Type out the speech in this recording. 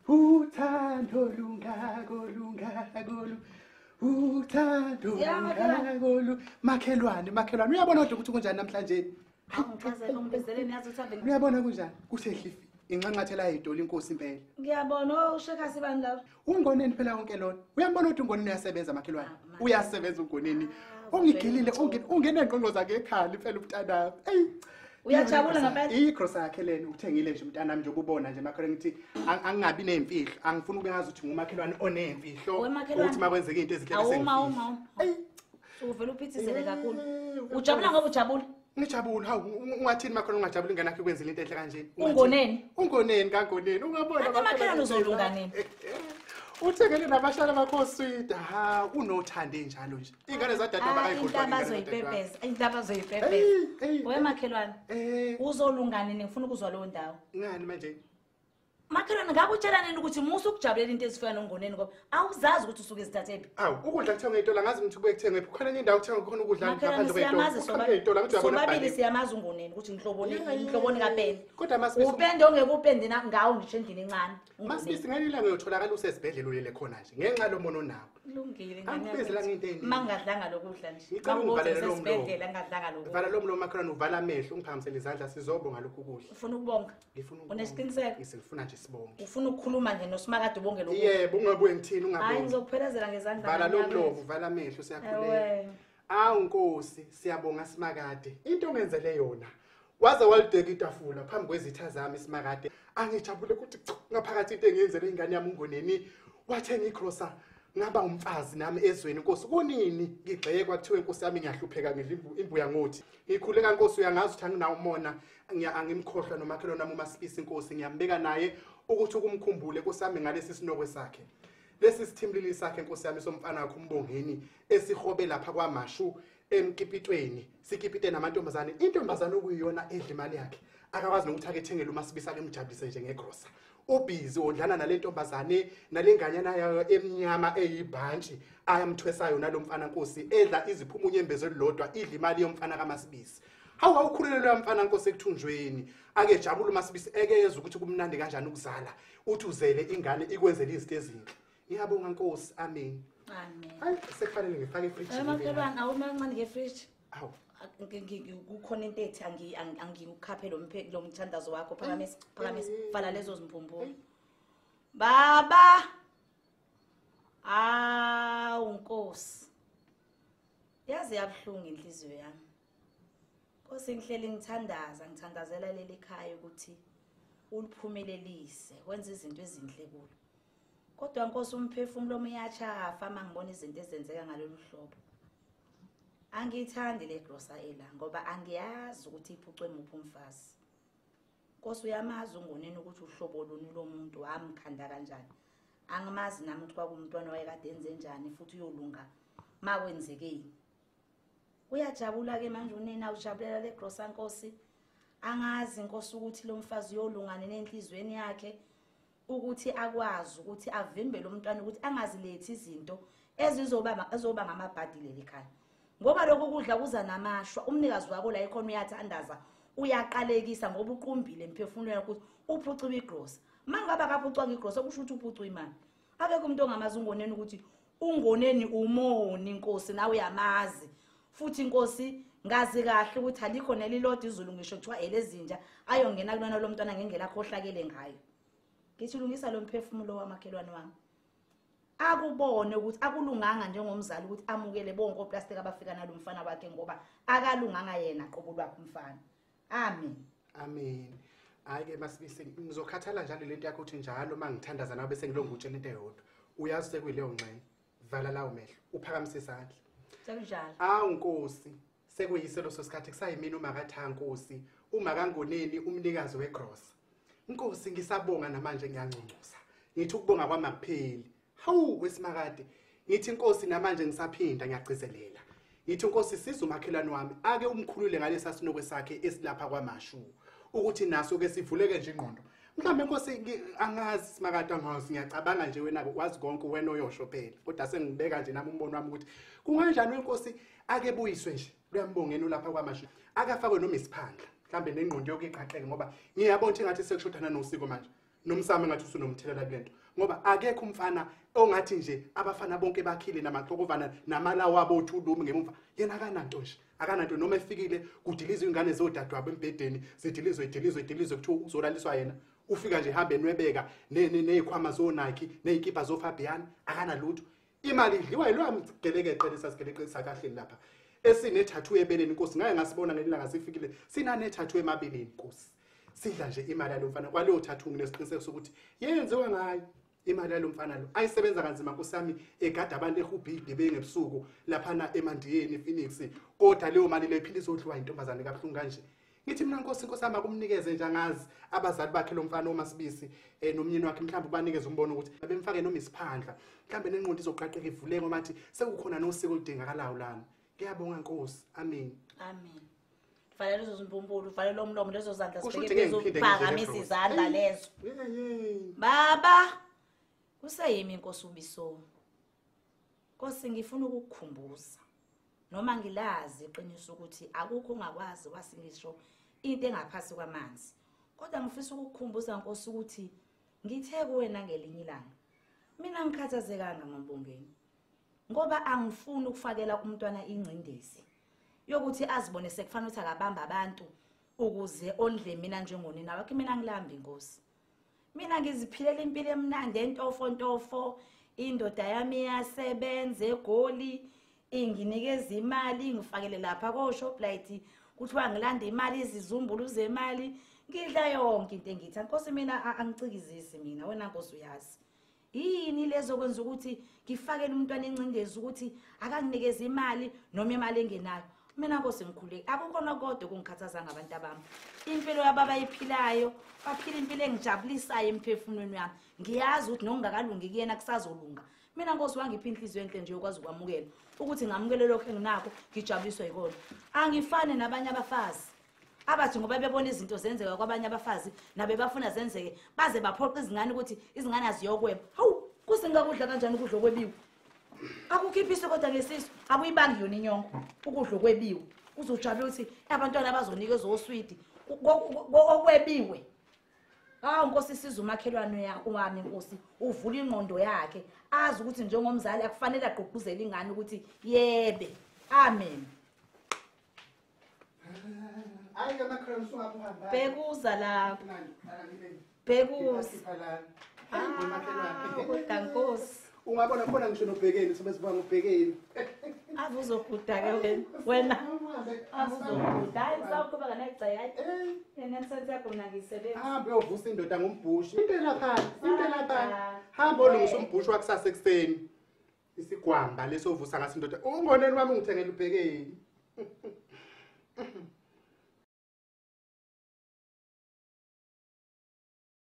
Uthando lungako lungako uthando lungako. Makhelwane, makhelwane, uyabona kodwa ukuthi kunjani namhlanje? Awungichazele ungibizeleni yazi uthande. Uyabona kunjani? Kuthe hlifi inxanxathela yidoli inkosi impela. Ngiyabona ushekasi bani lapho. Ungoneni phela konke lona. Uyambona ukuthi ungoneni uyasebenza makhelwane. Uyasebenza ungoneni. Ungigilile ungene ngqongqo zakhe ekhaya impela umntanami. Ey. Uyajabula ngempela. Igrosa yakhe lena uthengile nje umntanami nje ukubona nje makhelwane ngithi angingabi nemfihlo. Angifuni ukuyazi ukuthi ngumakhelwane onemfihlo. Ukuthi makwenzeka into ezinhle bese ngifihla. Awuma. Ey. Uvela uphithizele kakhulu. Ujabula ngoba ujabula. Ngijabula hawu ungathini makhelwane ungajabula ingane yakhe ikwenzile into enhle kanje. Ungoneni? Ungoneni kangoneni ungabona makhelwane uzolunga nini? Uthengele nabashana bakho sweet ha unothande njalo nje. Ingane zadadwa bakayikhohlwa. Indaba zoyipepeza, indaba zoyipepeza. Oye makhelwane. Uzolunga nini ngifuna ukuzwa leyo ndawo. Ngani manje? Makhelwane ngakutshela nini ukuthi musu ukujabulela into ezifana nongoneni ngoba awuzazi ukuthi usuke ezithathephi. Awu ukudla kuthengwe ey'tolo angazi ukuthi kube kuthengwe khona enye indawo kuthengwe khona ukudla ngaphandle kwey'tolo. Sobabili siyamazi ungoneni ukuthi inhloboni inhloboni kapende. Kodwa masibisi upende ongeke upende ngawo ngisho endlini encane. Masibisi ngelinye ilanga uyotholakala usesibhedlela ulele khona nje ngenxa lomono onawo. Kulungile ngane. Ngeke into mangadlanga lokudla nje. Ngicela ungivalele lo mlomo. Ngadlanga lokudla. Vala lo mlomo makhelwane uvala amehlo ungiphakamisele izandla sizobonga lokhu kudla. Ufuna ukubonga? Ngifuna ukubonga. Unesiqiniseko? Ngifuna nje sibonge. Ufuna ukukhuluma nje noSimakade ubonge lokhu. Yebo ungabuye ngithini ungabongi. Hayi ngizokuphelezela ngezandla. Vala lo mlomo vala amehlo siyakhuleka. Awu Nkosi siyabonga Simakade. Into ongenzele yona. Waze walideka itafula phambi kwezitha zami Simakade. Angijabule ukuthi ngaphakathi into engiyenzele ingane yami ungoneni. Wathenga igrosa ngaba umfazi nami ezweni Nkosi. Kunini ngigxekwa kuthiwe Nkosi yami ngiyahlupheka ngidla imbuya ngothi. Ngikhuleka Nkosi uyangazi ukuthi anginawo umona angimkhohlwa nomakhelwane wami uMasibisi Nkosi ngiyambeka naye ukuthi ukumkhumbule Nkosi yami ngalesi sinokwe sakhe. Lesi sithimlili sakhe Nkosi yami somfana wakhe uMbongeni esihobe lapha kwaMashu emkipitweni sikipite namantombazane. Intombazane okuyiyona edla imali yakhe akakwazi nokuthi ake ethengele uMasibisi ake emjabulise nje ngegrosa. Ubhizi odlana nalentombazane nalenganyana yayo emnyama eyibhantshi ayamthwesayo nalomfana Nkosi edla iziphumo unyembezo elilodwa idla imali yomfana kaMasibisi. Hawu awukhulelwe mfana Nkosi ekuthunjweni ake jabula uMasibisi ekezwe ukuthi kumnandi kanjani ukuzala uthi uzele ingane ikwenzele izinto ezinhle. Ngiyabonga Nkosi, amen. Amen. Hayi sekufanele ngifake ifridge. Makhelwane awumancane ngefridge. Awu kukhona into ethi angikukhaphe lo mthandazo wakho phakamisa phakamisa vala lezo zimpumpulu. Baba awu Nkosi. Yazi yabuhlungu inhliziyo yami. Nkosi ngihleli ngithandaza ngithandazela leli khaya ukuthi uliphumelelise wenze izinto ezinhle kulo. Kodwa Nkosi umphefumulo uyachafa mangibona izinto ezenzeka ngalolu hlobo. Angithandi le grosa ela ngoba angiyazi ukuthi iphucwe muphi umfazi. Nkosi uyamazi ungoneni ukuthi uhlobo luni lomuntu wamkhanda kanjani. Angimazi nami ukuthi kwakumntwana wayekade enze njani futhi uyolunga makwenzekeni. Uyajabula ke manje unina ujabulela le grosa Nkosi. Angazi Nkosi ukuthi lo mfazi uyolunga nenhlizweni yakhe ukuthi akwazi ukuthi avimbe lo mntwana ukuthi angazilethi izinto ezizoba ezoba ngamabhadi leli khaya. Ngoba lokhu kudla kuza namashwa umnikazi wako la ekhona uyathandaza uyaqalekisa ngoba uqumbile emphefumulweni ukuthi uphuciwe igrosa. Mangabe akaphucwanga igrosa kusho ukuthi uphuciwe imali. Akekho umuntu ongamazi ungoneni ukuthi ungoneni umoni Nkosi nawe uyamazi. Futhi Nkosi ngazi kahle ukuthi alikho nelilodwa izulu ngisho kuthiwa elezinja ayongena kulona lo mntwana ngendlela akhohlakele ngayo. Ngithi lungisa lo mphefumulo wamakhelwane wami. Akubone ukuthi akulunganga njengomzali ukuthi amukele bonke oplastic abafika nalomfana wakhe ngoba akalunganga yena qobo lwakhe umfana. Amen. Amen. Hayi ke Masibisi ngizokhathala njalo lento yakho uthi njalo mangithandaza nawe bese ngilonga utshela into eyodwa. Uyazi sekuyileyo ngxenye. Vala lawo mehlo, uphakamise isandla. Sekunjalo. Awu Nkosi, sekuyise leso sikhathi kusayimina uMakatha Nkosi, uMakangoneni umnikazi wegrosa. Nkosi ngisabonga namanje ngiyanconcoza. Ngithi ukubonga kwami akupheli. Hawu wesimakade ngithi Nkosi namanje ngisaphinda ngiyagcizelela. Ngithi Nkosi siza umakhelwane wami ake umkhulule ngalesa sinokwe sakhe esilapha kwaMashu ukuthi naso ke sivuleke nje ingqondo. Mhlawumbe Nkosi angazi Simakade angazi ngiyacabanga nje wena wazi konke wena oyosho phela. Kodwa sengibeka nje nami umbono wami ukuthi kunganjani wenkosi ake buyiswe nje luyambongeni ulapha kwaMashu akafakwe noma isiphandla mhlawumbe nengqondo yokuqaqeke ngoba ngiyabona ukuthi ngathi sekushodana nosiko manje. Nomsamo ngathi usunomthelela kulento. Ngoba akekho umfana ongathi nje abafana bonke bakhile namaxokovana namalawo abo othulumi ngemumva. Yena akananto nje. Akananto noma efikile kudilizwe ingane zodadewabo embhedeni, zidilizwe idilizwe idilizwe kuthiwa uzolaliswa yena. Ufika nje hambe enwebeka nezikhwama zo Nike nezikipa zo Fabian akanalutho. Imali idliwa yiloya mgelekeqe lesasigeleke sakahleli lapha. Esinethathu ebeleni Nkosi ngaye ngasibona ngelanga sifikile sinanethathu emabeleni Nkosi. Sidla nje imali yalo mfana kwaleyo thathu nginesiqiniseko sokuthi yenziwa ngayo imali yalo mfana lo. Ayisebenza kanzima Nkosi yami egada abantu ehubhidi bengebusuku laphana eMandiyeni Phoenix, kodwa leyo mali leyo iphinde izodliwa intombazane kabuhlungu kanje. Ngithi mina Nkosi Nkosi yami akumnikeze nje angazi abazali bakhe lo mfana oMasibisi nomnyeni wakhe mhlawumbe ubanikeze umbono ukuthi bemfake noma isiphandla mhlawumbe nenqondo izoqaqeka ivuleke ngoba athi sekukhona nosiko oludingakalayo lana. Ngiyabonga Nkosi. Amen. Amen. Valela lezo zimpumpulu, valela umlomo lezo zandla Kusho ukuthi sibheke ngeke ngiphinde phezulu, ngidlele phakamisa eBrosi. izandla lezo. Hey. Baba, kuseyimi Nkosi uBiso. Nkosi ngifuna ukukukhumbuza. Noma ngilazi iqiniso ukuthi akukho ongakwazi wasingisho into engaphasi kwamanzi. Kodwa ngifisa ukukukhumbuza Nkosi ukuthi ngithe kuwena ngelinye ilanga. Mina ngikhathazekanga ngoMbongeni. Ngoba angifuni ukufakela umntwana ingcindezi yokuthi azibone sekufanele ukuthi akabamba abantu ukuze ondle mina njengonina wakhe. Mina ngilambi Nkosi. Mina ngiziphilela impilo emnandi entofontofo, indoda yami iyasebenza eGoli, inginikeza imali, ngifakele lapha ko Shoprite, kuthiwa ngilanda imali, izizumbulu zemali, ngidla yonke into engitha. Nkosi mina angicikizisi mina, wena Nkosi uyazi. Yini lezo kwenza ukuthi ngifakele umntwana ingcindezi ukuthi akanginikeze imali noma imali engenayo? Mina Nkosi ngikhuleke, akukhona kodwa okungikhathaza ngabantu abami. Impilo yabo abayiphilayo, baphila impilo engijabulisayo emphefumulweni wami. Ngiyazi ukuthi nokungakalungi kuyena kusazolunga. Mina Nkosi wangipha inhliziyo enhle nje yokwazi ukwamukela, ukuthi ngamukele lokho enginakho, ngijabuliswe yikona. Angifani nabanye abafazi abathi ngoba bebona izinto zenzeka kwabanye abafazi nabe bafuna zenzeke, baze baphoqe izingane ukuthi izingane aziyokweba. Hawu, kusengakudla kanjani ukudla okwebiwe? Akukhiphiswe kodwa ngesisu, akuyibangi yona inyongo ukudla okwebiwe. Uzojabula ukuthi abantwana bazonikezwa oswidi okwebiwe. Hawu Nkosi siza umakhelwane wami Nkosi, uvula ingqondo yakhe azi ukuthi njengomzali akufanele agqugquzele ingane ukuthi yebe. Amen. Hayi ke makhelwane usungabuhamba. Bhekuza lapho. Bhekuza. Makhelwane. Kodwa Nkosi. Ungabona khona ngisho nobhekeni sebesibanga ubhekeni. Ave uzoguda ke wena. Wena. Ave uzoguda. Hayi ngisaqhubeka negceke hayi. Nensense yakho mina ngiyisebenza. Hambe uyovusa indoda ngombhushi. Into elapha, into elapha. Hamba olungisa umbhushi wakusasa ekuseni. Isigwamba lesovusa ngaso indoda. Ungoneni wami ungithengele ubhekeni.